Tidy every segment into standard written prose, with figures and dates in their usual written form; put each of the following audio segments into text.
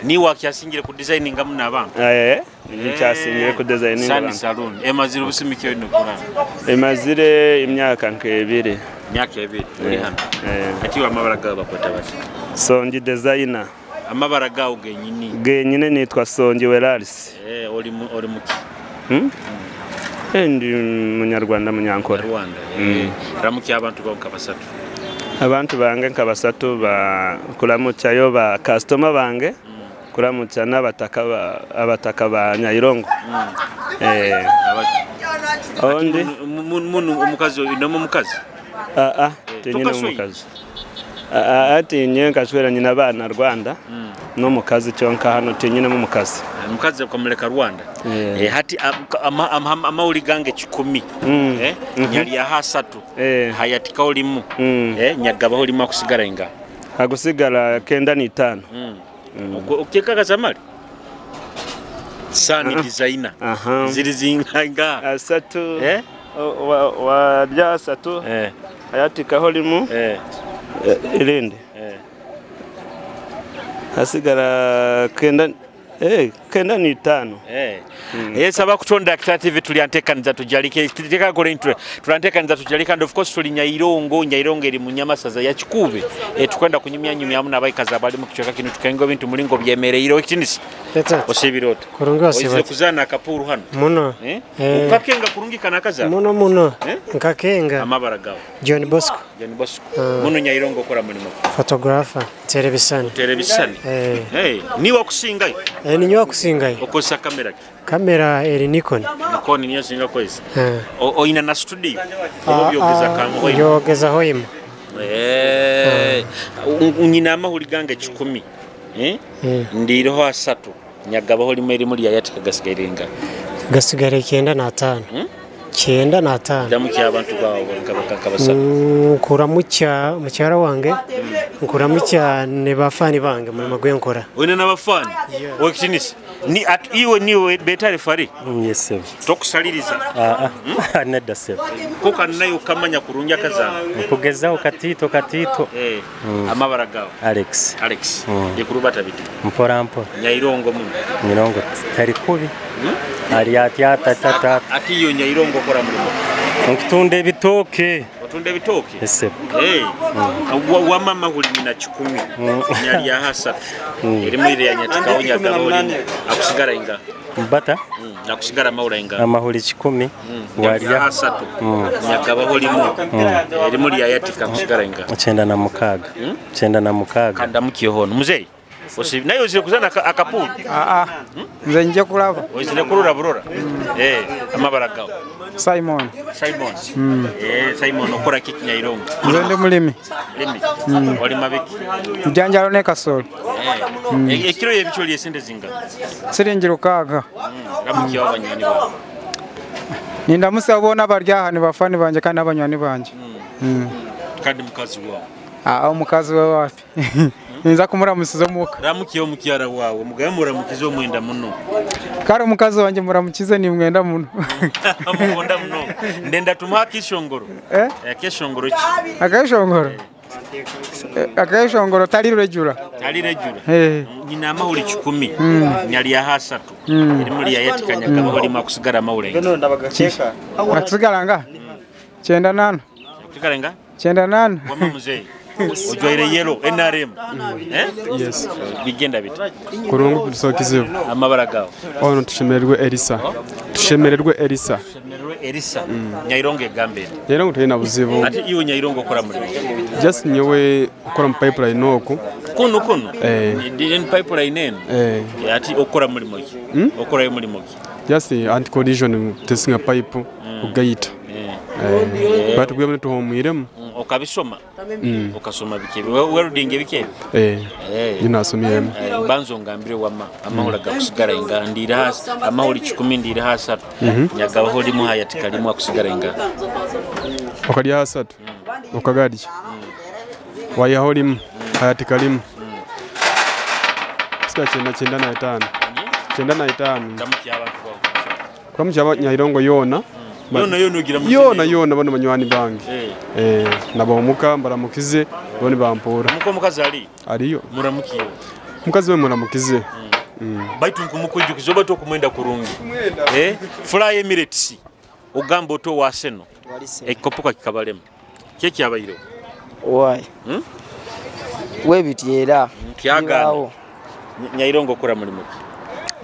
Niwe akyasingire ku designinga muno abantu. Nkyasingire ku designinga. Sani Saloon emazire obusimi ki olina okukora? Emazire emyaka nk'ebiri. Myaka ebiri ori hano. Ati iwe amabara gawe bakweta bata? Songi designer. Amabara gawe genyini? Genyini nitwa Songi Welarisi. Ori muki? Ndi munyarwanda munyankore. Rwanda. Ramukya abantu bawe nka basatu. Abantu bange nka basatu ba kuramukyayo ba customer bange. Kuramukya n'abataka abataka ba Nyairongo. Ondi munu omukazi nomu omukazi? Tinyine omukazi. Ati nye nkashwera nyina bana Rwanda. N'omukazi kyonka hano tinyine omukazi. Omukazi akamuleka Rwanda. Hati amawuli gange 10. Nyali aha 3. Hayatika olimu. Nyagabaho limu akusigara inga. Akusigara 95. Okeka kazamali Sani designer. Ziri zinga asatu. Wa rya asatu. Hayatika holimu. Irindi. Hasigara 95. Saba kutonda TV tuliantekaniza tujalike tuteka kole intro tuliantekaniza tujalike, and of course tuli Nyairongo. Nyairongo eri munyamasaza ya Kikuube. Tukwenda kunyumya nyumya amu n'abaikazi abali mu kichweka kino tukengo bintu mulingo byemereire ekitinisi osibirota kurungi osibirota kuzana akapuru hano muno. Ukakenga kurungi kana kaza muno muno. Nkakenga amabara gawo John Bosco. John Bosco. Muno Nyairongo kora mulimo photographer telebisani. Telebisani. Niwa kusingayo. Ninywa kusingayo. Okosa kamera ki? Kamera eri Nikon. Nikon niyo singa kwezi. Oina na studio. Obyogeza kango. Yogeza hoima. Unyina amahuri gange 10. Ndiroho asatu. Nyagabaho limwe rimuri yayatika gasigairenga. Gasigare 95. 95. Ndamukya abantu bawo nkabasatu. Nkuramukya mukyara wange. Nkuramukya ne bafani bange mulimo gwenkora. Oina n'abafani? Okitinisi. Ni at iwe niwe betare fari. Yes sir. Tokusaliriza. Nedda sir. Kuka nayo kamanya kurungi akazana. Kugezaho katito katito. Amabara gawe. Alex. Alex. Yekurubata biti. Mpora mpora. Nyairongo muno. Nyairongo tari kubi. Ali ati ata. Ati iyo Nyairongo kora mulimo. Nkutunda ebitoke. Otunda ebitoke? Yes sir. Wa mama huli nyina 10. Nyali ya hasa. Erimu ile ya nyatika onyagabaho limu. Akusigara inga. Mbata? Akusigara maula inga. Amahuli 10. Walya asatu. Nyagabaho limu. Erimu lya yatika akusigara inga. 96. 96. Kandamukiye hono muzei. Nayo ozire kuzana akapuru. Nze nje kulaba. Ozire kurura burora. Amabara gawe. Simon. Simon. Simon okora kiki Nyairongo? Nze ndi mulimi. Limi. Olima biki? Njanjalo ne kasolo. Ekiro yebicho lyesente zinga. Siringi 6. Ramukiye abanywani bawe. Nindamusa bona bari aha ni bafani banje kandi abanywani banje. Kandi mukazi wawe. Omukazi wawe wapi? Ninza kumuramusiza omuka. Ramukiye omukyara wawe, mugaye muramukize omwenda muno. Kare omukazi wanje muramukize ni mwenda muno. Mukunda muno. Ndenda tumuha kishongoro. Akeshongoro ki? Akeshongoro. Akeshongoro tali rejura. Tali rejura. Nyina amahuri 10. Nyali ya hasatu. Erimuli ya yatika nyagabaho limu akusigara amahuri. Akusigara nga? 98. Akusigara nga? 98. Wama muzei. Ojwaire yellow NRM. Yes. Bigenda bita. Kurungu tusokizibu. Amabara gawo. Ono tushemererwe Elisa. Tushemererwe Elisa. Tushemererwe Elisa. Nyairongo egambe. Nyairongo tulina buzibu. Ati iwe Nyairongo okora mulimo. Just nyewe okora mu pipeline oku. Kuno kuno. Ndi pipeline eno. Ati okora mulimo ki? Okora mulimo ki? Just anti collision testing a pipe ugayita. Batugwe mune tuhomwiremu. Okabisoma. Okasoma bike. Welding bike. Ninasomyemu. Banzo ngambire wama amahula gakusigara inga ndira hasi amahuli 10 ndira hasatu. Nyagabaho limu hayatika limu akusigara inga. Okalya hasatu. Okagadya. Wayaho limu hayatika limu. Sika 95. 95. Ndamukiye abantu bawe. Kuramukiye Nyairongo yona. Yona yona ugira yona yona bano banywani bange. Nabamuka mbaramukize bone bampora. Muko mukazi ali? Ariyo. Muramukiye. Mukazi we muramukize. Baitu nkumukwijukiza oba tokumwenda kurungi. Fly Emirates ogamba oto wa Arsenal. Ekikopo kikabalemu. Kyekyabaire. Why? Webiti era. Kyagaana. Nyairongo okora mulimu ki?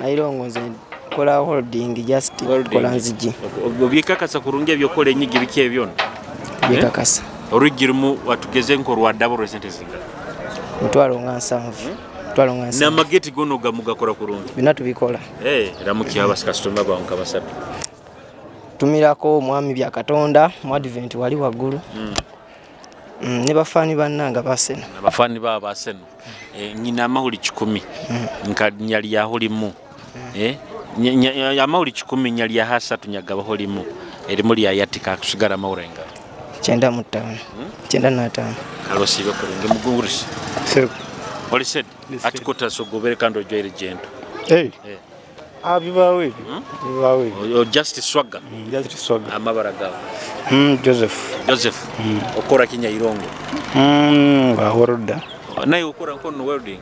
Nairongo nze nkola holding just kola nzigi. Obyekakasa kurungi ebyokola enyigi biki ebyona? Byekakasa. Orugi rumu watugeze nko rwa double sente zinga. Mutwalo nga 7. Mutwalo nga 7. N'amageti gono gamugakora kurungi. Bina tubikola. Ramuki abas customer bawo nkabasatu. Tumirako omwami bya Katonda mu Advent wali waggulu. Ne bafaani bannanga basena. Abafaani baba basena. Nyina amahuli 10. Nka nyali yahulimu. Amahuli 10 nyali ya 3 nyagabaho limu. Erimu lya yatika kusigara amawurenga. 95. 95. Kalosibe kurungi mugurisi. Sebo. Oli said atikota sogobere kandi ojoire gento. Bibawe. Bibawe. Just swagger. Just swagger. Amabara gawe. Joseph. Joseph. Okora kinyairongo. Bahoroda. Naye okora nkono welding.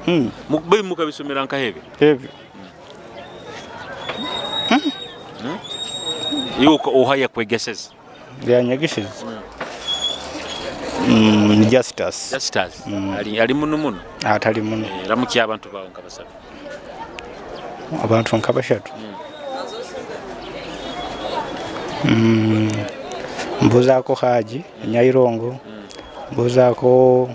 Mukubai mukabisomera nkahebe. Hebe. Yuko ohaya kwegeseza. Byanyagishize. Ni Justus. Justus. Ali muno muno. Atali muno. Ramuki abantu bawo nkabasatu. Abantu nkabashatu. Mbuzaako Haji Nyairongo. Mbuzaako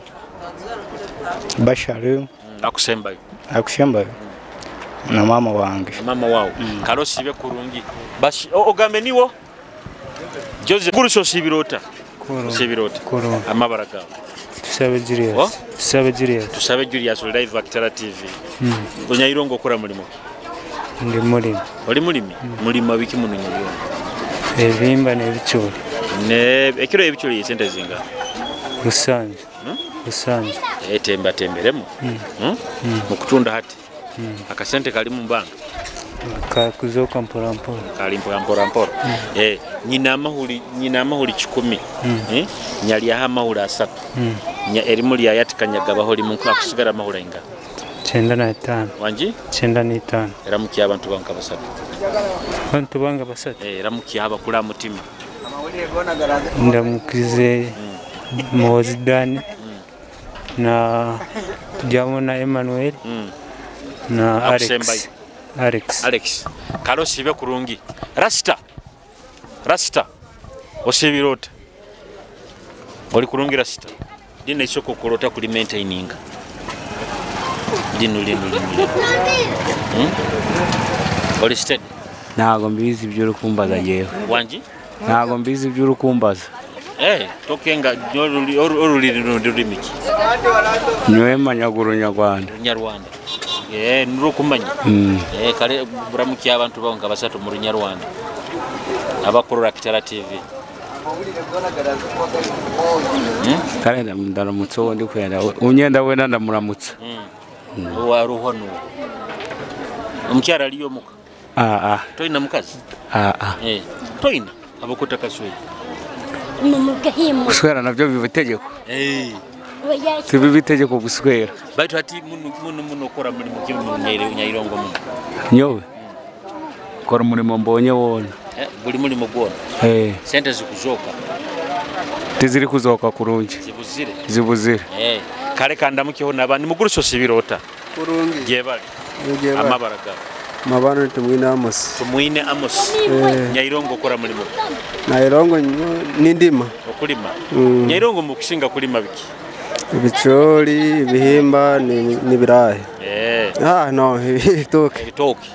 Basharu. Akusembayo. Akusembayo. Na mama wange. Mama wao. Kalosibe kurungi. Bashi ogambe niwo. Joseph Guruso sibirota. Sibirota. Amabara gawe. Tusabe Julius. Tusabe Julius. Tusabe Julius live Akitara TV. Nyairongo okora mulimo ki? Ndi mulimi. Oli mulimi? Mulima biki muno Nyairongo? Ebimba n'ebicooli. Ne ekiro ebicooli sente zinga? Rusange. Rusange. Temba temberemu. Mukutunda hati. Akasente kali mu mbanga. Kakuzoka mpora mpora. Kali mpora mpora mpora. Nyina amahuli 10. Nyali amahuli 3. Erimu lya yatikanyagabaho limu akusigara amahuli inga. 95. Wanji? 95. Ramuki abantu banka basatu. Abantu banga basatu. Ramuki abakula mutima. Ndamukize Mozidani na Jamona Emmanuel na Alex. Alex. Alex. Kalosibe kurungi. Rasta. Rasta. Osibirota. Oli kurungi Rasta. Dina isoko kurota kuli maintaininga. Lino. Oli steady. Ntago mbizi by'urukumbaza yewe. Wanji? Ntago mbizi by'urukumbaza. Tokenga oruliri Nyowe manyaguru nyarwanda. Nyarwanda. Nurukumanya. Kale buramuki abantu bawo nga basatu mu Runyarwanda. Abakorora Akitara TV. Kale ndaramutse wo ndi kwenda. Unyenda wena ndamuramutsa. Wa ruhono. Omukyala aliyo muka. Toyina mukazi? Toyina abokota kaswera. Guswera navyo biba itegeko. Biba itegeko guswera. Baitu ati muno muno okora mulimu ki muno Nyairongo muno? Nyowe. Kora mulimo mbonye wona. Buli mulimo gwona. Sente zikuzoka. Tiziri kuzoka kurungi. Zibuzire. Zibuzire. Kale kandamukiho nabandi muguruso sibirota. Kurungi. Jebali. Amabara gawe. Mabano Tumwine Amos. Tumwine Amos. Nyairongo okora mulimo. Nyairongo nindima. Okulima. Nyairongo mukusinga kulima biki? Ibicholi, ibihimba ni birayi. No, ibitoke. Ibitoke.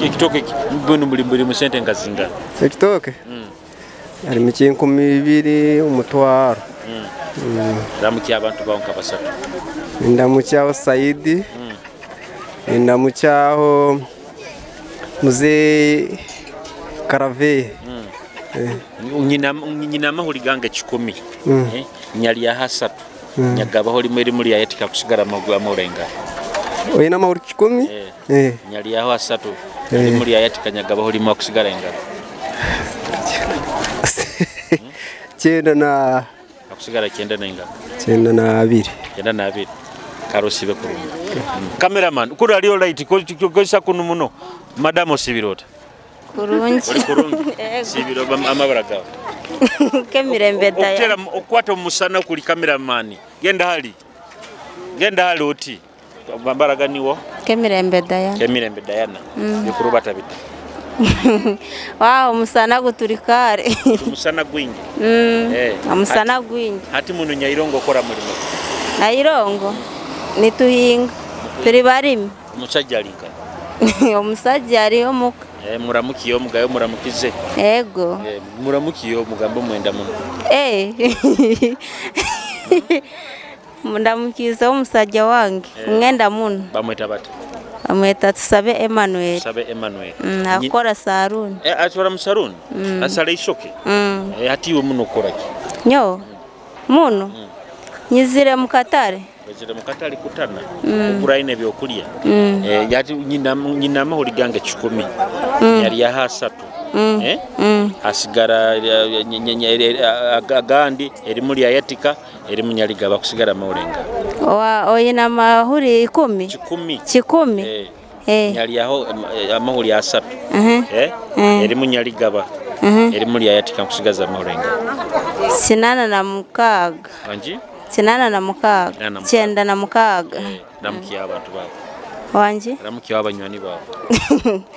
Ekitoke mbona muri mu sente ngazinga. Ekitoke? Ari mu 2000 umutwaro. Ramuki abantu bawo nkabasatu. Ndamukyaho Saidi. Ndamukyaho Mzee Karave. Nyina amahuli gange 10. Nyali ya 3. Nyagabaho limwe rimwe lya yatika kusigara amahulenga. Oyina amahuli 10? Nyali yaho 3. Rimwe lya yatika nyagabaho limwe kusigara engalo. 9 na akusigara 9 na engalo. 92. 92. Karosibe kurungi. Cameraman kuri aliyo light kozesa kuno muno. Madam osibirota. Kurungi. Ori kurungi. Sibiro amabara gawe. Kemirembe daya. Okwata omusana kuli cameraman. Genda hali. Genda hali oti. Bambaraga niwo. Kemirembe Dayana. Kemirembe Dayana. Bikuruba tabita. Wow, omusana guturikare. Omusana gwingi. Omusana gwingi. Hati muno Nyairongo okora mulimo. Nyairongo nituhinga. Turi barimi. Omusajja alinka. Omusajja ari omuka. Muramukiye omugayo muramukize. Ego. Muramukiye omugambo mwenda muno. Ndamukiza omusajja wange ngenda muno. Bamweta bata. Bamweta Tusabe Emmanuel. Tusabe Emmanuel. Akora saruni. Atwara mu saruni. Asala ishoke. Hati iwe muno ukora ki? Nyo. Muno. Nyizire mu katare. Nyizire mu katare kutana. Okura ine byokulya. Yati nyina amahuri gange 10. Yali yahasatu. Asigara agandi erimu lyayatika erimu nyaliga bakusigara maulenga. Wa oyina mahuri 10. 10. Nyali yaho amahuri asatu. Erimu nyaligaba. Erimu lyayatika kusigaza maulenga. 86. Wanji? 86. 96. Namukiya abantu babo. Wanji? Ramukiyo abanywani babo.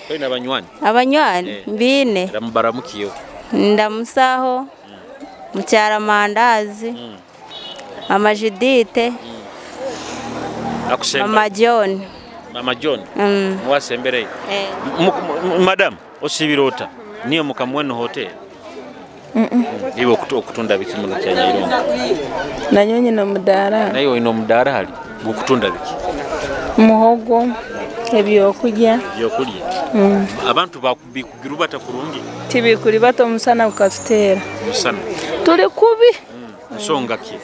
Koina abanywani? Abanywani mbine. Ramubaramukiyo. Ndamusaho. Mukyara Mandazi. Mama Judite. Akusemba. Mama John. Mama John. Mwasembere. Madam, osibirota. Niyo mukamweno hotel. Iwe okutunda biki muno kya Nyairongo? Nanyonyi no mudara. Nayo ino mudara hali gukutunda biki? Muhogo ebyokulya. Ebyokulya. Abantu bakubikugirubata kurungi. Tibikuribata omusana ukatutera. Musana. Tuli kubi. Nsonga ki?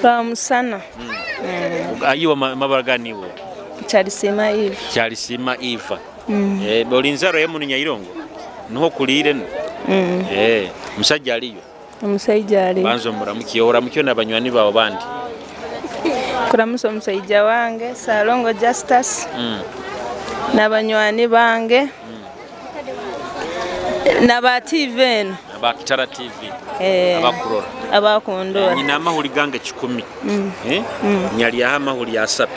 Ba musana. Ayiwa mabara niwe. Kyalisima Eva. Kyalisima Eva. Olinzaro ye muno Nyairongo. Niho kulire no. Musajja aliyo. Omusajja aliyo. Banzo muramukiyo oramukiyo n'abanywani bawe bandi. Kuramusa omusajja wange Salongo Justus. N'abanywani bange. N'aba TV eno. Aba Kitara TV. Abakurora. Abakundora. Nyina amahuri gange 10. Nyali yaha amahuri asatu.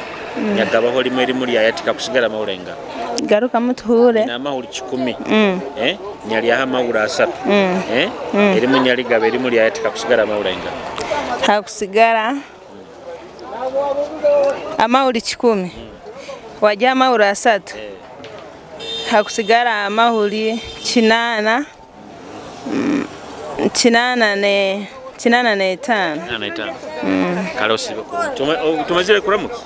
Nyagabaho limwe erimu lyayatika kusigara maulenga. Garuka mutuhure. Nyina amahuri 10. Nyali yaha amahuri asatu. Erimu nyaligaba erimu lyayatika kusigara maulenga. Hakusigara amahuri 10. Wajya amahuri asatu. Hakusigara amahuri 8. 85. 85. Kalosibe kurungi. Tumazire kuramuki?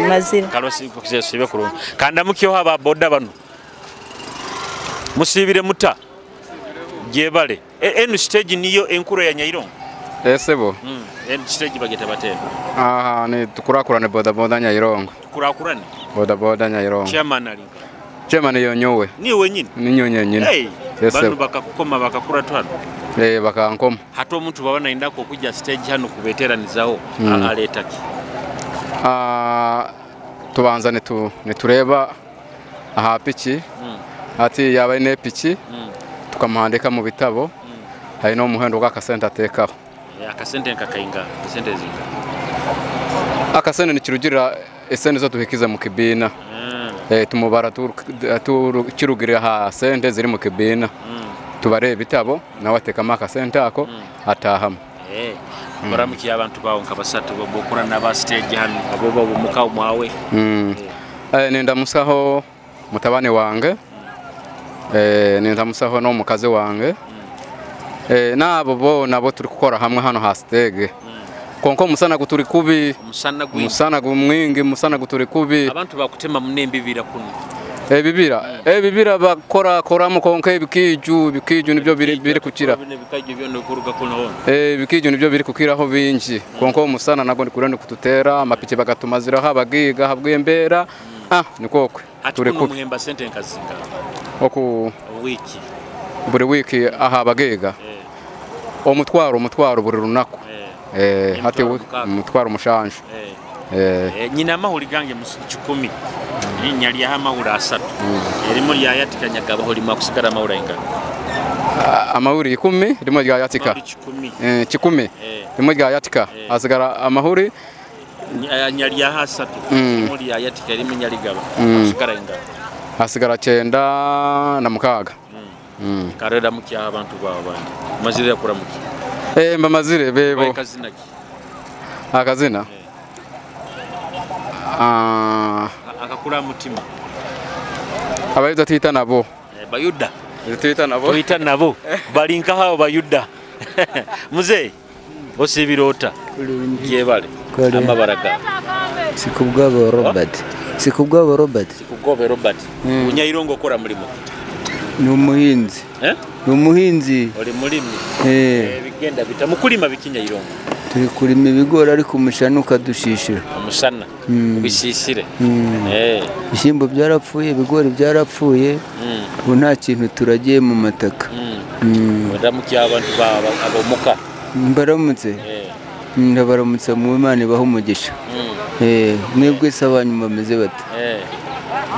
Mazire. Kalosibe kurungi. Kanda mukiyo aba boda bano. Musibire muta. Jebale. Enu stage niyo enkuro ya Nyairongo. Esebo. Enu stage bageta batendo. Aha, ni tukurakurane boda boda Nyairongo. Tukurakurane? Boda boda Nyairongo. Chairman alinga. Chairman yonyowe. Ni wenyini? Ni nyonye. Hey. Yes, bano bakakukoma bakakura twano. Bakankoma. Hata omuntu baba naindako okujja stage hano kubeteranizaho aleta ki? Tubanza nitureba aha piki. Ati yaba ine piki. Tukamuhandika mu bitabo. Hari no muhendo gw'akasente atekaho. Akasente nkakainga, akasente zinga. Akasente nikirugirira esente zo tuhikiza mu kibina. Tumubara kirugirira ha sente ziri mu kibina. Tubare ebitabo nawe atekamo akasente ako atahamo. Muramukiye abantu bawo nka basatu bokora n'aba stage hano abo bo mukawo mwawe. Nindamusaho mutabane wange. Nindamusaho no mukazi wange. Nabo bo nabo turi gukora hamwe hano ha stage. Konko musana guturi kubi. Musana gumwingi musana guturi kubi. Abantu bakutema munembe bibira kuno. Ebibira ebibira bakora koramo konko ebikiju nibyo biri kukira. Ebikiju nibyo biri kukiraho bingi. Konko musana nago ndikurende kututera amapiki bagatumaziraho abagiga habwembera. Nikokwe. Turi kubi. Muhemba sente nkazinga. Oku wiki. Buri wiki aha abagiga. Omutwaro buri runaku. Hati umutwaro mushanje. Nyina amahuri gange 10 nyalyaho amahuri 3 erimu lyayatika nyagabaho limu akusigara amahuri engano amahuri 10 rimwe ryayatika 10 rimwe ryayatika asigara amahuri nyalyaho 3 rimwe lyayatika rimwe nyaligaba akusigara engano asigara 96. Karera mukya abantu bawe bandi mazire kuramuki mbamazire bebo akazina ki akazina akakura mutima abayuda twita nabo bayuda twita nabo twita nabo balinka hao bayuda muzee osibirota kyebale amabaraga Sikubwabo Robert. Sikubwabo Robert. Sikubwabo Robert. Unyairongo kora mulimo. Ni umuhinzi. Ni umuhinzi. Oli mulimi. Bigenda bita mukulima bikinyairongo. Turi kurima ibigori ariko umushana ukadushishira. Umushana. Ubishishire. Ibishyimbo byarapfuye, ibigori byarapfuye. Ubu nta kintu turagiye mu mataka. Ndamukiye abantu abomuka. Mbaramutse. Ndabaramutse mu Imana ibaha umugisha. Mwebwe se abanyu bameze bate?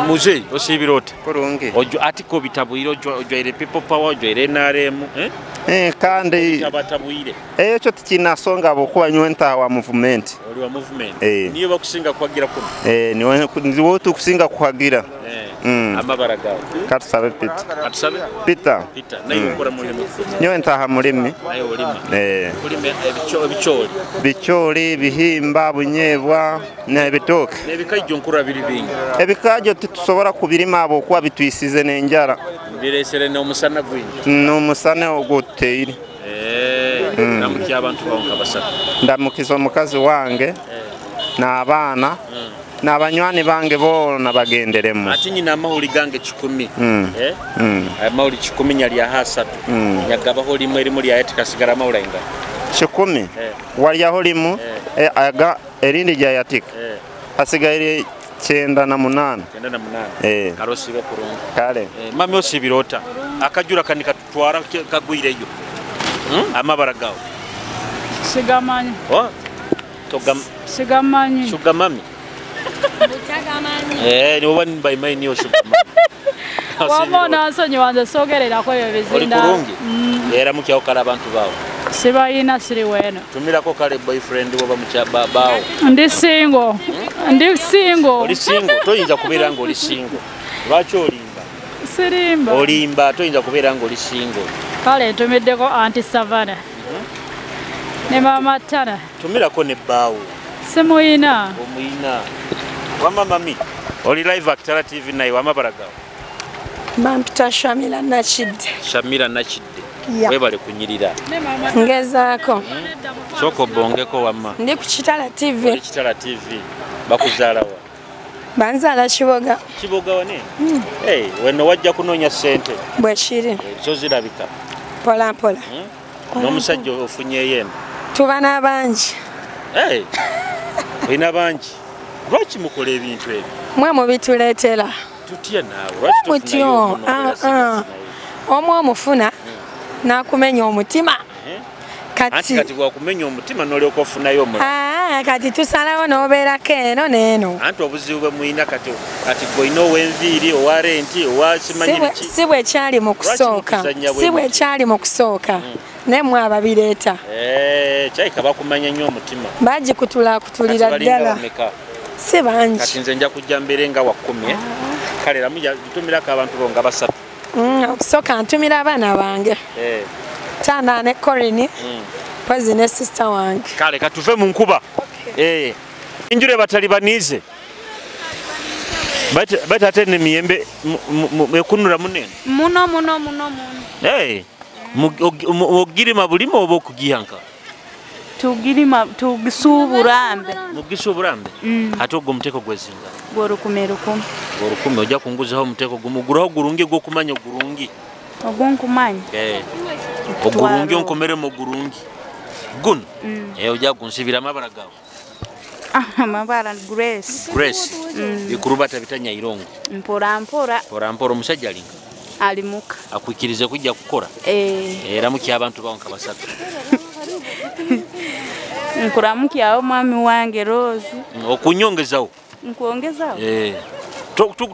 Muje osibirota kurungi ojo atiko bitabwire ojo people power ojo NRM kandi abatabwire eco tikinasonga bokuba nywe nta wa movement oli wa movement niyo bakusinga kwagira kuno niwe niwo tukusinga kuhagira amabara gawe katusabe Peter katusabe Peter Peter nayo ukora mulimi nyowe ntaha mulimi nayo ulima kulime ebicholi bicholi bihimba bunyebwa n'ebitooke n'ebikajjo nkura biri bingi ebikajjo titusobola kubirima abo kuba bitwisize n'enjara biresere n'omusana gwingi n'omusana oguteire ndamukiza abantu bawe basatu ndamukiza omukazi wange n'abaana n'abanywani bange boona bagenderemu ati nyina amahuri gange 10 amahuri 10 nyalyaho 3 nyagabaho limwe erimu lyayatika sigara amahuri ainga 10 walyaho limu aga erindi lyayatika hasigaye 98 98 karosibe kurungi kale mami osibirota akajura kanika tutwara kagwireyo amabara gawe sigamanyi togam sigamanyi sugamami ni oba nimba niyo sugamami wamona nsonyi wanze sogererako ebyo bizinda oli kurungi era mukyawo kale abantu bawe sibayina siri weno tumirako kale boyfriend woba mukyaba bawo ndi single ndi single oli single toyinza kubeera nga oli single lwaki olimba sirimba olimba toyinza kubeera nga oli single kale ntumiddeko anti Savannah ne mama Tana tumirako ne bbaawo simuyina omuyina wama mami oli live Akitara TV naye wamabara gawe bampita Shamila Nakidde Shamila Nakidde webale kunyirira ngezaako soko bongeko wamma ndi ku Kitara TV oli Kitara TV bakuzaala wa banzaala Kiboga Kiboga wane weno wajja kunoonya ssente bwe kiri so zirabika mpola mpola n'omusajja ofunyeyo eno tuba n'abangi olina bangi lwaki mukola ebintu ebyo mwe mubituleetera tutya naawe lwaki mutyo omu omufuna n'akumenya omutima kati bwakumenya omutima n'olyoka ofunayo omulala kati tusalawo n'obeerako eno n'eno anti obuzibu bwe mulina kati gwe olina ow'enviiri owa renti owa simanyi biki si bwe kyali mu kusooka si bwe kyali mu kusooka naye mwe ababireeta kyayika bakumanya nnyo omutima bagikutulakutulira ddala si bangi kati nze nja kujja mbeere nga wa 10 kale ramuja tumirako abantu bo nga basatu okusooka ntumira abaana bange Tana ne Corini pozi ne sister wange kale katuve mu nkuba injure batali banize bata ate ne miyembe ekunura munene muno muno muno muno ogirima bulima oba okugiyanka tugirima tugisuburambe mugisuburambe ate ogwo omuteko gwezinga gwo 10 10 gwo 10 ojja kunguzaho omuteko gumuguraho gurungi gwokumanya gurungi ogwo nkumanya ogurungi onkomeremo gurungi guno ojja kunsibira amabara gawe amabara Grace Grace bikurubata bitanya irongo mpora mpora mpora mpora omusajja alinga alimuka akwikirize kujja kukora era muki abantu bawo nka basatu Nkuramukyaho mwami wange Rose. Okunyongezaho. Nkuongezaho?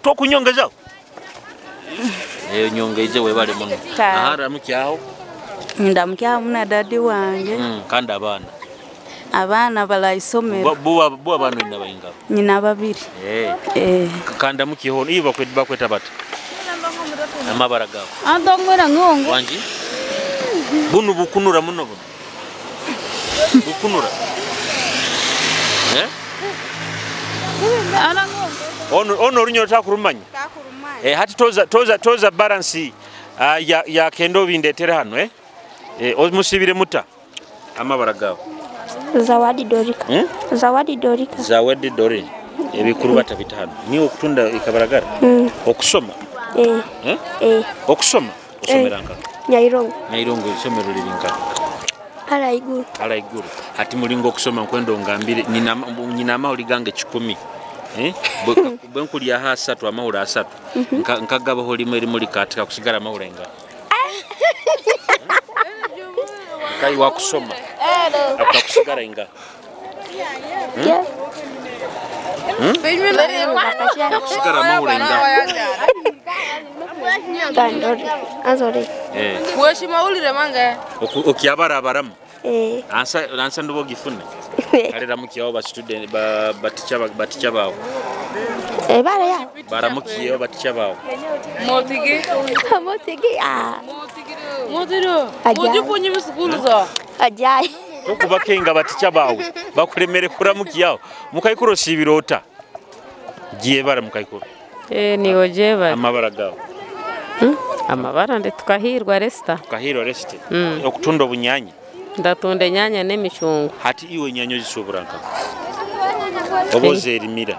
Tokunyongezaho? Nyongeize webale muno. Aha ramukyaho. Ndamukyaho muna dadi wange. Kandi abaana. Abaana balaisomero. Bo abaana ina bayinga. Nyina babiri. Kandi amukiho iba bakweta bata. Amabara gawo. Andongwera ngongo. Wangi. Bunu bukunura muno buno. Bukunura. Ono olunyo takurumanya. Hati toza balance ya kendo bindetere hano omusibire muta amabara gawo. Zawadi Dorika. Zawadi Dorika. Zawadi Dori. Ebikuru batabita hano. Ni okutunda ikabaragara. Okusoma. Okusoma. Osomera nka. Nyairongo. Nyairongo isomero liri nka. Alaiguru. Alaiguru. Hati mulingo okusoma nkwendo ngambire nyina amahuri gange 10. Bwe nkulya ha asatu amahuri asatu. Nkagabaho limwe limuli katika kusigara amahuri nga. Kai wa kusoma. Akakusigara inga. Kusigara amahuri inga. Dandori. Azori. Weshima ulire mange. Okyabara abaramu. Ansa ndubo gifune. Kalera mukiyawo ba student ba baticha bawo. Bara ya. Baramukiyewo baticha bawo. Motigi. Motigi ah. Motiro. Mojipunyi misukulu zo. Ajai. Tokubakenga baticha bawo. Bakulemere kuramukiyawo. Mukaikuro sibirota. Giye bara mukaikuro. Ni ojeba. Amabara gawo. Amabara ndi tukahirwa resta. Tukahirwa resta. Okutunda obunyanya. Ndatunda enyanya n'emicungwa. Hati iwe enyanyo zisuburanka. Oboze erimira.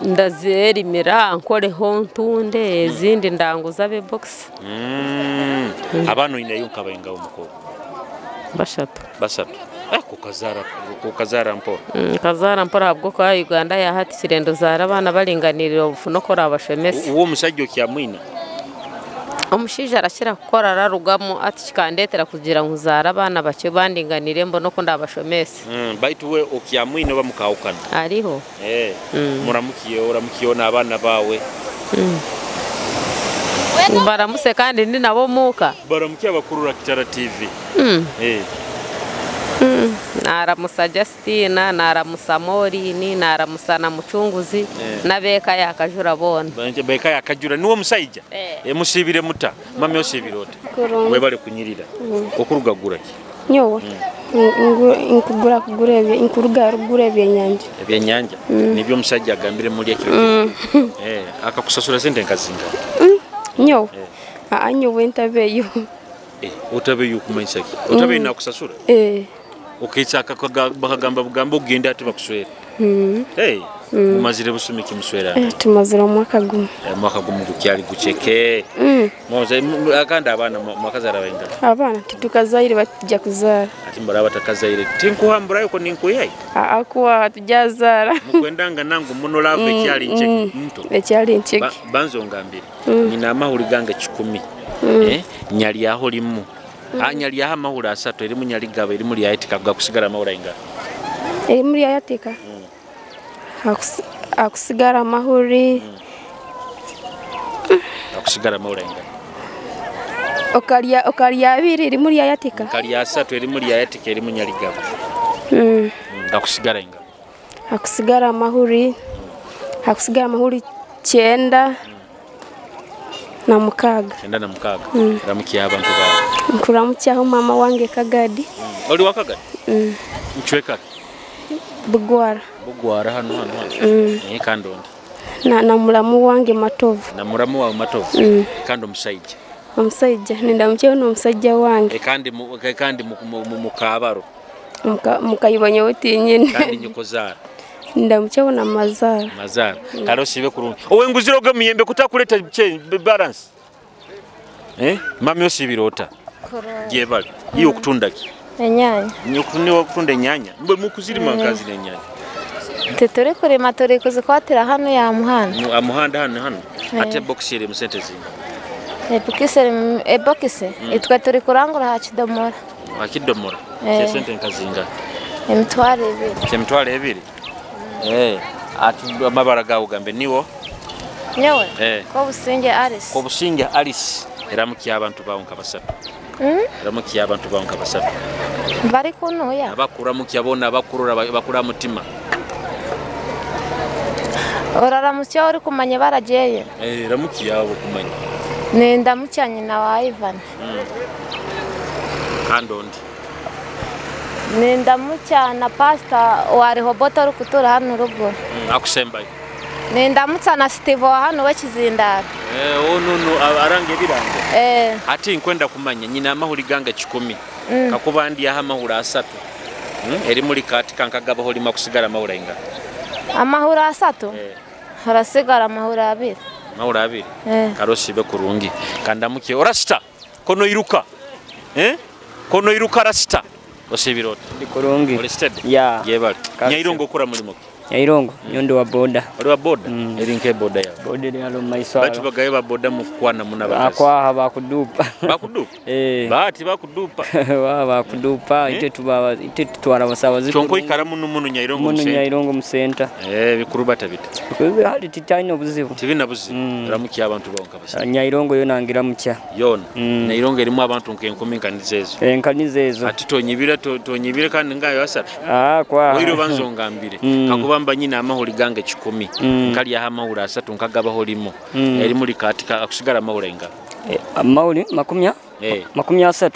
Ndazerimira nkoreho ntunde ezindi ndanguza be box. Abano inayo nkabainga omukoko. Basatu. Basatu. Kukazara mpora. Kazara mpora habwo kwa Uganda ya hati kirendo zara abana balinganirira obufuno kora abashemese. Uwo musajja okyamwina. Omushaija arashira kukora ararugamo ati kikandetera kugira ngu zaara abaana bakye bandinganire mbona oku ndabashomese. Baitu we okyamwine oba mukawukana? Ariho. Muramukiye oramukiye n'abaana baawe. Baramuse kandi ndi nabo muka. Baramukiye abakurura Kitara TV. Naramusa Justina, naramusa Morini, naramusa na Mucunguzi, nabeka yakajura bona. Beka yakajura niwo musajja. Musibire muta, mami osibire ota. Webale kunyirira. Okurugagura ki? Nyowe. Nkugura kugura nkuruga rugura ebyenyanja. Ebyenyanja. Nibyo musajja agambire muri ekiro. Akakusasura sente nkazinga. Nyowe. Nyowe ntabeyo. Otabeyo kumanyisa ki? Otabeyo nakusasura? Okitsa bakagamba bugamba ogenda ati bakuswera. Mumazire busumi kimuswera. Tumazire omwaka gumu. Mwaka gumu gukyali gucheke. Moze akanda abaana mwakazara bainga. Abaana titukazaire batijja kuzaara. Ati mbara batakazaire. Tinkuhamburayo ko ninkuyai. Akuwa tujazara. Mukwendanga nangu muno love ekyali ncheke mto. Ekyali ncheke. Banzo ngambire. Nina amahuri gange 10. Nyali yaho limu. Anyali yaha amahuri asatu erimu nyali gaba erimu lyayetika gakusigara amahuri inga. Erimu lyayetika. Akusigara amahuri. Akusigara amahuri inga. Okalya abiri erimu lyayetika. Okalya asatu erimu lyayetika erimu nyali gaba. Gakusigara inga. Akusigara amahuri. Akusigara amahuri 9. Na mukaga. 9 na mukaga. Ramukiya abantu bawe. Nkuramukyaho mama wange Kagadi. Oli wa Kagadi? Nchweka. Bugwara. Bugwara hano hano hano. Kandi ondi. Na mulamu wange Matovu. Na mulamu wawe Matovu. Kandi omusajja. Omusajja nindamukyaho n'omusajja wange. Kandi mukabaro. Mukayibanya otinyene. Kandi nyokozara. Ndamukyaho na mazara. Mazara. Kale osibe kurungi. Owenguziro ge muyembe kutakuleta balance. Mami osibire ota. Gyebale. Iyo okutunda ki? Enyanya. Niwe okutunda enyanya. Mbe mukuzirima nkazi n'enyanya. Teturi kurima turi kuzikwatira hano ya muhanda. Amuhanda hano hano. Ate box iri mu sente zinga. Ebokisi. Itwe turi kurangura ha kidomora. Ha kidomora. Sente nkazinga. 20,000. 20,000. Ati amabara gawe gambe niwo? Nyowe. Kobusinge Alice. Kobusinge Alice. Eramukiya abantu bawo nka basatu. Eramukiya abantu bawo nka basatu. Bari kuno ya. Abakuramukiya bona abakurura bakura mutima. Oraramukiya ori kumanya barajeye. Ramukiya abo kumanya. Nenda mukya nyina wa Ivan. Kandi ondi. Nenda mukya na pastor wa Rehoboth ori kutura hano rugo. Akusembayo. Nenda mutsa na Steve wa hano wekizindara. Ono arange birango. Ati nkwenda kumanya nyina amahuri ganga 10. Kakuba ndi aha amahuri 3. Eri muri kati kankagabaho lima kusigara amahuri inga. Amahuri 3? Harasigara amahuri 2. Amahuri 2. Karosibe kurungi. Kandamuke orasta kono iruka. Kono iruka rasta. Osibirota. Ndi kurungi. Ori steady. Ya. Yebali. Nyairongo kura mulimo. Nyairongo nyondo wa boda. Ori wa boda? Eri nke boda ya. Boda eri halo maiswalo. Batu bagaye ba boda mukwana muna bakazi. Akwaha bakudupa. Bakudupa? Bahati bakudupa. Wa bakudupa ite tuba ite tutwara basabazi. Chonko ikara munu munu Nyairongo munu Nyairongo musenta. Bikuru batabita. Hali titaino buzibu. Tibina buzibu. Ramukiya abantu bonka basa. Nyairongo yona ngira mukya. Yona. Nyairongo erimu abantu nke enkumi nkanizezo. Nkanizezo. Ati tonyibira tonyibira kandi ngayo asatu. Kwa. Oiro banzongambire. Kakuba nyina amahuri gange 10. Nkali aha amahuri 3 nkagabaho limo. Eri muri katika akusigara amahuri inga. Amahuri makumya? 30. 10.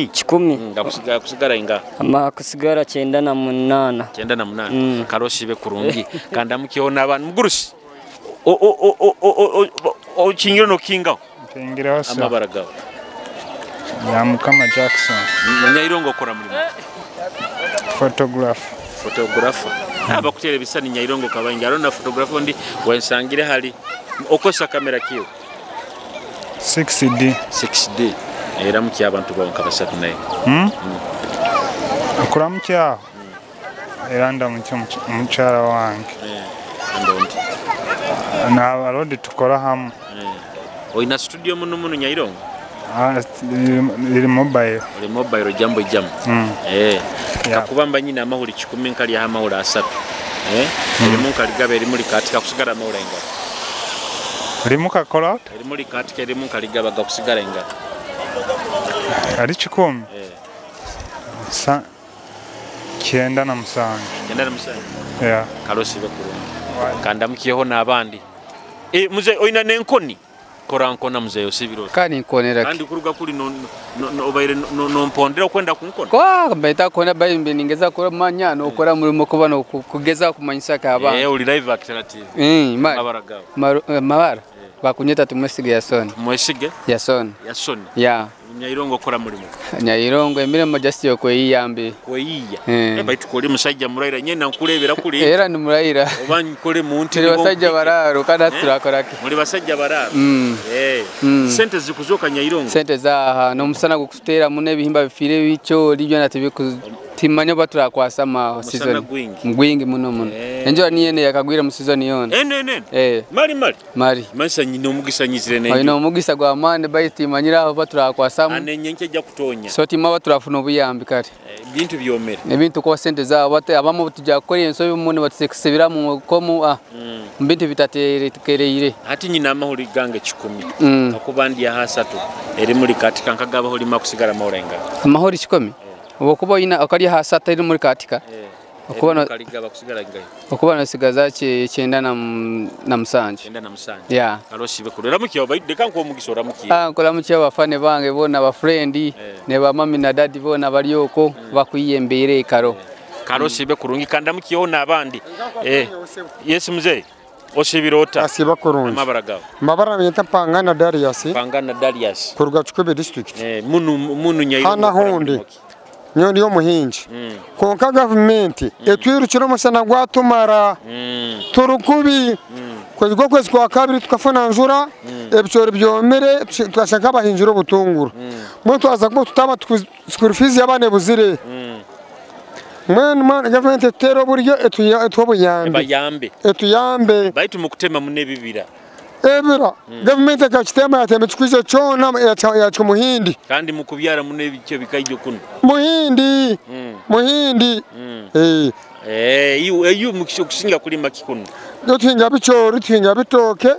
10. Kusigara inga. Ama kusigara 98. 98. Karosibe kurungi. Kandamukiona abantu mugurusi. O chingiro no kinga. Kingira hose. Amabara gawe. Ya Mukama Jackson. Nyairongo kora mulimo. Photograph. Photographer. Abakutera ebisani Nyairongo kabanja arona photographer ndi wensangire hali okosa kamera kiyo 6D 6D era mukiya abantu bonka basatu naye Okuramukya era ndamukya mukyala wange ndondi na abarodi tukora hamwe. Oina studio muno muno Nyairongo? Iri mobile. Iri mobile jambo jambo. Kakubamba nyina amahuri 10 nkali aha amahuri 3. Erimu nkaligabe erimu likatika kusigara amahuri inga. Erimu kakola? Erimu likatika erimu nkaligaba gakusigara inga. Ari 10. Sa 97. 97. Yeah. Karosibe kurungi. Kandamukiyeho nabandi. Muze oina nenkoni. Kora nkona mzee osibiro. Kandi nkonera. Kandi kuruga kuri no obaire no mpondera kwenda kunkona. Kwa mbaita kona bayimbe ningeza kora manya no kora mulimo kuba no kugeza kumanyisa ka abantu. Uri live alternative. Mabara gawe. Mabara. Bakunyeta tumwesige Yasoni. Mwesige? Yasoni. Yasoni. Ya. Nyairongo kora mulimo. Nyairongo emirimo just yo kweyiyambe. Kweyiya. Baitu koli musajja muraira nyena nkulebera kuli. Era ni muraira. Oba nkole muntu ni basajja bararo kada turakora ki. Muri basajja bararo. Sente zikuzoka Nyairongo. Sente za no musana gukutera mune bihimba bifire bicho libyo natibikutimanya baturakwasa ma season. Mgwingi muno muno. Enjora niyene yakagwira mu season yona. Ene. Mari. Mari. Mansa nyine omugisanyizire ne. Oyino omugisa gwa mande bayitimanyira aho baturakwasa. Anenye nkeja kutonya. So tima baturafuna obuyambi kare. Bintu byomere. Ebintu kwa sente zabo bate abamu tujya gukora ensobi mune batusekusibira mu komu mbintu bitaterekereire. Ati nyina amahuri gange 10. Akubandi aha 3 eri muri katika nkagabaho lima kusigara amahuri inga. Amahuri 10. Obukuba ina akali ha 3 eri muri katika. Okuba nasigaza 97. 97. Yeah. Karosibe kurera mukiya baideka nko omugisa oramukiya. Nkola mukiya bafane bange bona ba friend ne ba mami na daddy bona baryoko bakuyembere karo. Karosibe kurungi kanda mukiyo nabandi. Yes mzee. Osibirota. Asiba kurungi. Mabara gawe. Mabara yeta Pangana Darius. Pangana Darius. Kuruga Kikubi district. Munu Nyairongo. Hana hundi. Nyo ndiyo muhinji. Konka government etwirukira omusana gwatumara. Turukubi. Kwezi kwezi kwa kabiri tukafuna nzura ebichori byomere twashaka abahinjira obutunguru. Mwe twaza ko tutaba school fees yabane buzire. Mwe government etero buryo etwobuyambe. Etuyambe. Baitu mukutema mune bibira. Ebira government akakitema yatema chikwizo chona ya muhindi. Kandi mukubyara mune bicyo bikaijo kuno. Muhindi. Muhindi. Eyu mukusinga kulima kikuno. Tuhinga bichori, tuhinga bitoke.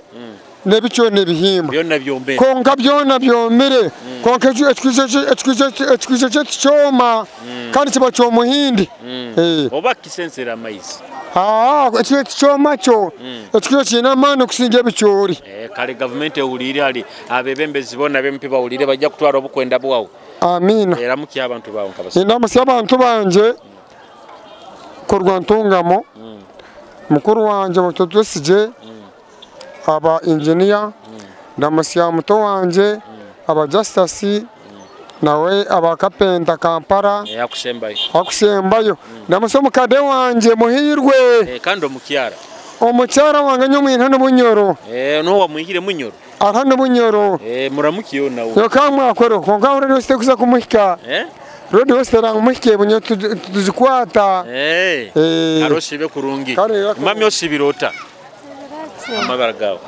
Nebicho nebihimba. Byonna byomere. Konka byonna byomere. Konka ekikwizo kyoma kandi kiba ky'omuhindi. Oba kisensera amaizi. Ekikwizo kyoma kyo. Ekikwizo kirina amaani okusinga ebikyori. Kale gavumenti ewulire ali abebembezi bonna b'empi bawulire bajja kutwala obukwenda bwawo. Amina. Era muki abantu bawo nkabasa. Ndamusi abantu banje kurwa ntungamo. Mukuru wanje mutotosije. Aba engineer ndamusya muto wanje aba Justice nawe aba kapenta Kampala yakusembayo akusembayo ndamusya mukade wanje muhirwe kandi omukyara omukyara wange nyomwina n'obunyoro no wamuhire munyoro aha n'obunyoro muramukiyo nawe yokamwe akoro konka uri wese kuza kumuhika rodi wese rangumuhike bunyo tuzikwata aroshibe kurungi mami osibirota amabara gawe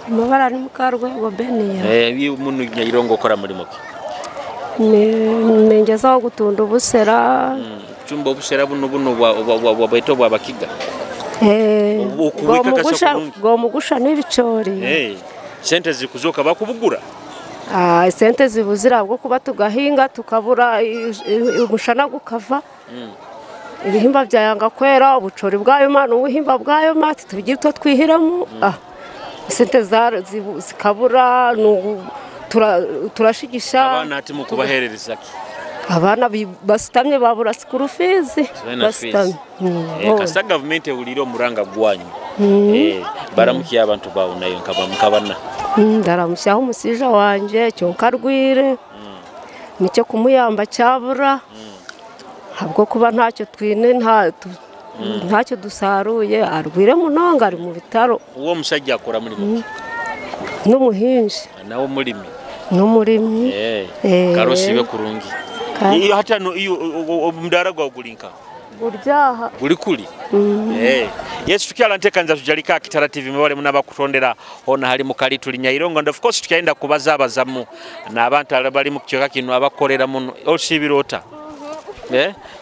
amabara ni Mukarwego Beniya. Ibi munu Nyairongo okora mulimo ki? Nengezaho gutunda ubusera. Kuchumba obusera buno buno bwa bwaito bwa bakiga. Gomugusha n'ibicori. Sente zikuzoka bakubugura. Sente zibuzira bwo kuba tugahinga tukabura umushana gukava. Ibihimba byayanga kwera ubucori bwayo mana ubuhimba bwayo mati tugira utwo twihiramo sente zikabura turashigisha abana ati mukubaherereza ki abana basitamye babura school fees basitamye kasa government ewulire omuranga gwanyu baramukiye abantu bawo nayo nkaba mukabana ndaramusyaho umusija wanje cyonka rwire nicyo kumuyamba cyabura habwo kuba ntacyo twine ntacyo dusaruye arwire munonga ari mu bitaro. Uwo musajja akora muri muki n'umuhinzi nawo mulimi n'umurimi karosibe kurungi iyo hatano iyo omudara gwa gulinka buryaha guli kuli Yes tukyala ntekanza tujalika Kitara TV mwebale munabakutondera hona hali mukali tuli Nyairongo and of course tukyagenda kubazabazamu n'abantu abali mu kiyoka kino abakolera muno osibirota.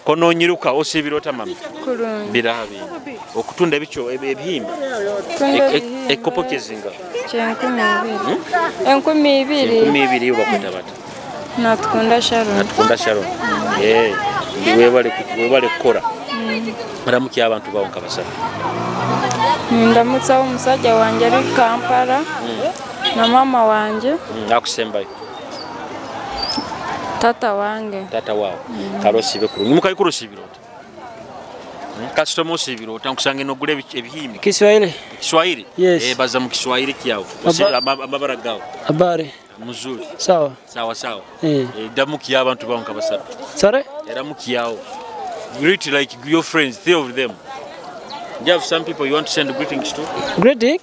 Kono nyiruka osibirota mama birabi okutunda ebicho ebihimba ekopo kezinga enkumi ibiri 2000 yo bakwita bata natukunda Sharon natukunda Sharon webale kukora muramuki abantu bawo nkabasaba ndamutsa omusajja wanje ari Kampala na mama wanje akusembayo tata wange tata wawo karosibe kurungi mukayikuru sibirota customer osibirota nkusange nogule ebihimba Kiswahili Kiswahili yes. Baza mu Kiswahili kyawo amabara gawo habari muzuri sawa sawa sawa damuki abantu bawo nkabasaba sorry eramuki yawo greet like your friends, three of them. Do you have some people you want to send greetings to? Greeting?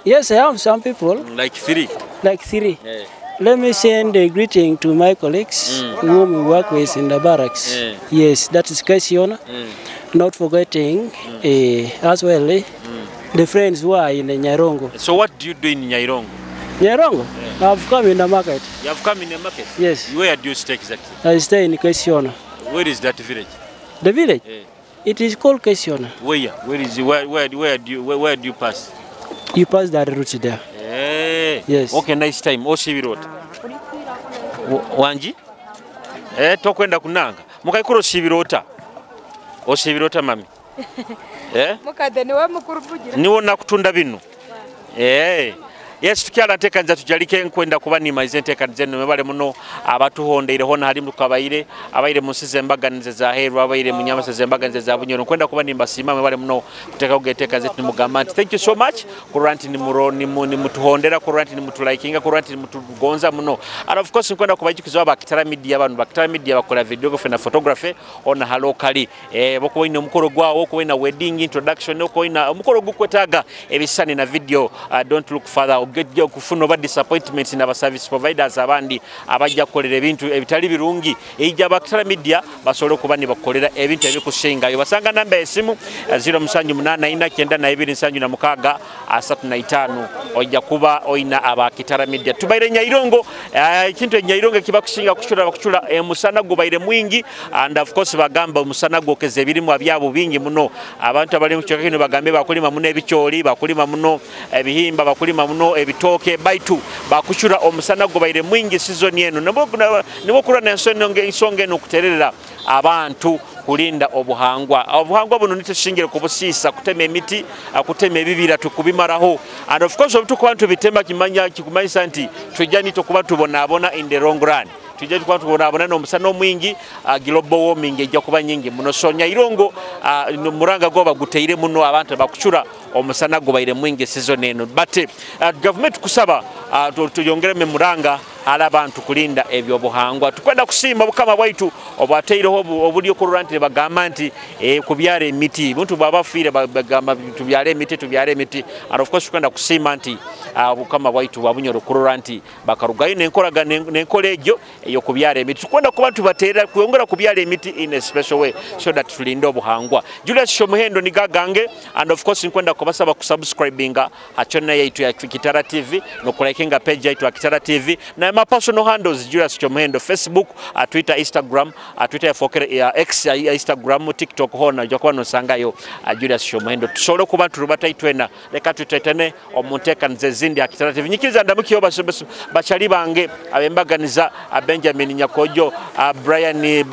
Yes, I have some people. Like three? Like three. Yeah. Let me send a greeting to my colleagues whom we work with in the barracks. Yeah. Yes, that is Kesiona. Not forgetting as well the friends who are in Nyairongo. So what do you do in Nyairongo? Nyairongo? Yeah. I've come in the market. You have come in the market? Yes. Where do you stay exactly? I stay in Kesiona. Where is that village? The village? Yeah. It is called Kesiona. Where? Where is it? Where do you pass? You pass that route there. Hey. Yes. Okay, nice time. Osibirota. Wanji? Tokwenda kunanga. Mukaikuro sibirota. Osibirota mami. Mukade niwe mukuru bugira. Niwo nakutunda bino. Yes, tukyala ntekanza tujalike nkwenda kuba nimaize ntekanze mwebale muno abatuhondeire hona hali mukabaire abaire musize embaganize za heru abaire munyamase zembaganize za bunyoro nkwenda kuba nimbasima mwebale muno kuteka kugeteka zetu nimugamba nti thank you so much kuranti ni muroni ni mutuhondera kuranti ni mutulaikinga kuranti ni mutugonza muno. And of course nkwenda kubajukiza aba Kitara Media abantu ba Kitara Media bakola videography na photography ona halokali boko ine omukoro gwawo okwo ina wedding introduction okwo ina omukoro gukwetaga ebisani na video. Don't look further, okufuna oba disappointments n'aba service providers abandi abajja kukolera ebintu ebitali birungi. Ejja Bakitara Media basobole okuba ne bakukolera ebintu ebikusingayo. Basanga namba y'essimu 07849276 35, ojja kuba oyina Abakitara Media. Tubaire Nyairongo, ekintu Nyairongo ekibakusinga kuchula bakuchula, musana gubaire mwingi, and of course bagamba omusana gwokeza ebirimwa byabo bingi muno. Abantu abali mu kicweka kino bagambe bakulima muno ebikyoli, bakulima muno ebihimba, bakulima muno ebitooke, baitu bakuchula omusana gubaire mwingi season eno. Nibokulwa n'ensonga eno okutererera abantu kulinda obuhangwa. Obuhangwa buno nitushingire kubusiisa, kutema emiti, kutema ebibira tukubimaraho. And of course obutukuba tubitema kimanya kikumanyisa nti tujja nito kuba tubonaabona in the long run. Tujja kuba tubonaabona n'omusana omwingi, global warming ejja kuba nyingi muno. So Nyairongo, muranga gwo baguteire muno, abantu bakuchura omusana gubaire mwingi season eno. But government kusaba tuyongereme muranga ala abantu kulinda ebyobuhangwa. Tukwenda kusimba bukama bwaitu obwateireho obulyo kurora nti bagamba nti kubyara emiti, muntu bwaba afiire bagamba tubyare emiti, tubyare emiti. And of course tukwenda kusimba nti bukama bwaitu bwabunyoro kurora nti bakarugayo n'enkoraga n'enkola egyo eyo kubyara emiti. Tukwenda kuba tubateera kuyongera kubyara emiti in a special way so that tulinde obuhangwa. Julius Shomuhendo nigagange, and of course nkwenda kubasaba kusubscribinga ha channel yaitu ya Kitara TV nokulikinga page yaitu ya Kitara TV na my personal handles Julius Chomuhendo, Facebook, Twitter, Instagram, Twitter ya ya X, ya Instagram, TikTok hona ojja kuba nosangayo Julius Chomuhendo. Tusobole kuba tulubata itwena leka tutetane omunteekaniza ezindi ya Kitara TV. Nyikiriza ndamukiyo bakyali bange abembaganiza, Benjamin Nyakojo, Brian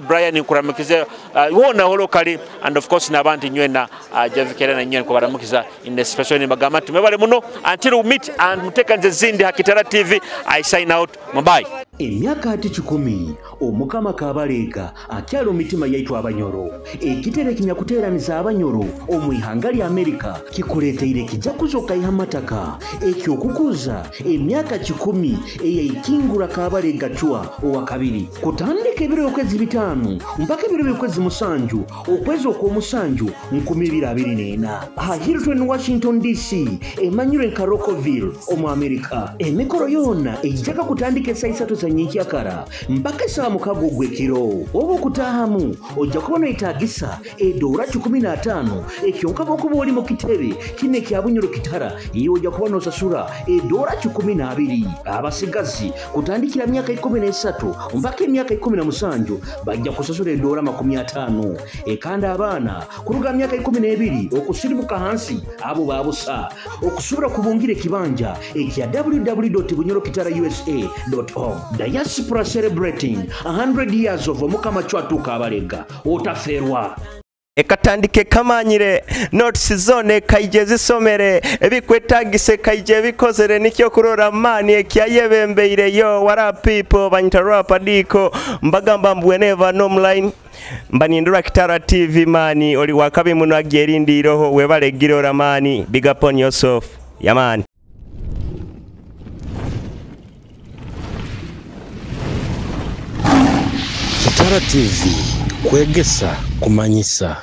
Brian nkuramukize wona holokali, and of course n'abandi nywena, Javikera na nywena kubaramukiza in the special nibagamba nti mwebale muno. Until we meet and muteekaniza ezindi ha Kitara TV, I sign out. Bye. Emyaka ati 100 Omukama Kabaleega akyali mu mitima yaitu Abanyoro. Ekitebe kinyakuteeraniza Abanyoro omu ihanga lya Amerika kikuleeteire kijakuzo kaiha mataka ekyokukuza emyaka 100 eyaikingura Kabaleega Chwa owa kabiri, kutandika ebiro by'okwezi 5 mpaka ebiro by'okwezi 7 okwezi okw'omusanju 2024 aha Hilton, Washington DC, emanyirwe nka Rockville omu Amerika. Emikoro yonna ejjaka kutandika esaa 3 za nyenkyakara mpaka esaa 6 ogw'ekiro. Oba okutaahamu ojja kuba noyetaagisa edoora 15, ekyonkaba okuba oli mu kitebe kino ekya Bunyoro Kitara, iwe ojja kuba nosasura edoora 12. Abasigazi kutandikira myaka 13 mpaka emyaka 17 bajja kusasura edoora 50. Ekanda abaana kuruga myaka 12 okusirimuka hansi abo babusa. Okusobola kubungira ekibanja ekya www.bunyorokitarausa.org. Diaspora celebrating 100 years of Omukama Chwatu Kabalega. Otaferwa. Ekatandike kamanyire notes zone kaije zisomere ebikwetagise kaije bikozere nikyo kurora mani ekyayebembeire. Yo, what up people, banyita rapa diko mbagamba mbweneva nomline mbanindura Kitara TV mani oli wakabi muno agyerindiroho webale girora mani, big up on yourself yamani. Kitara TV kwegesa kumanyisa.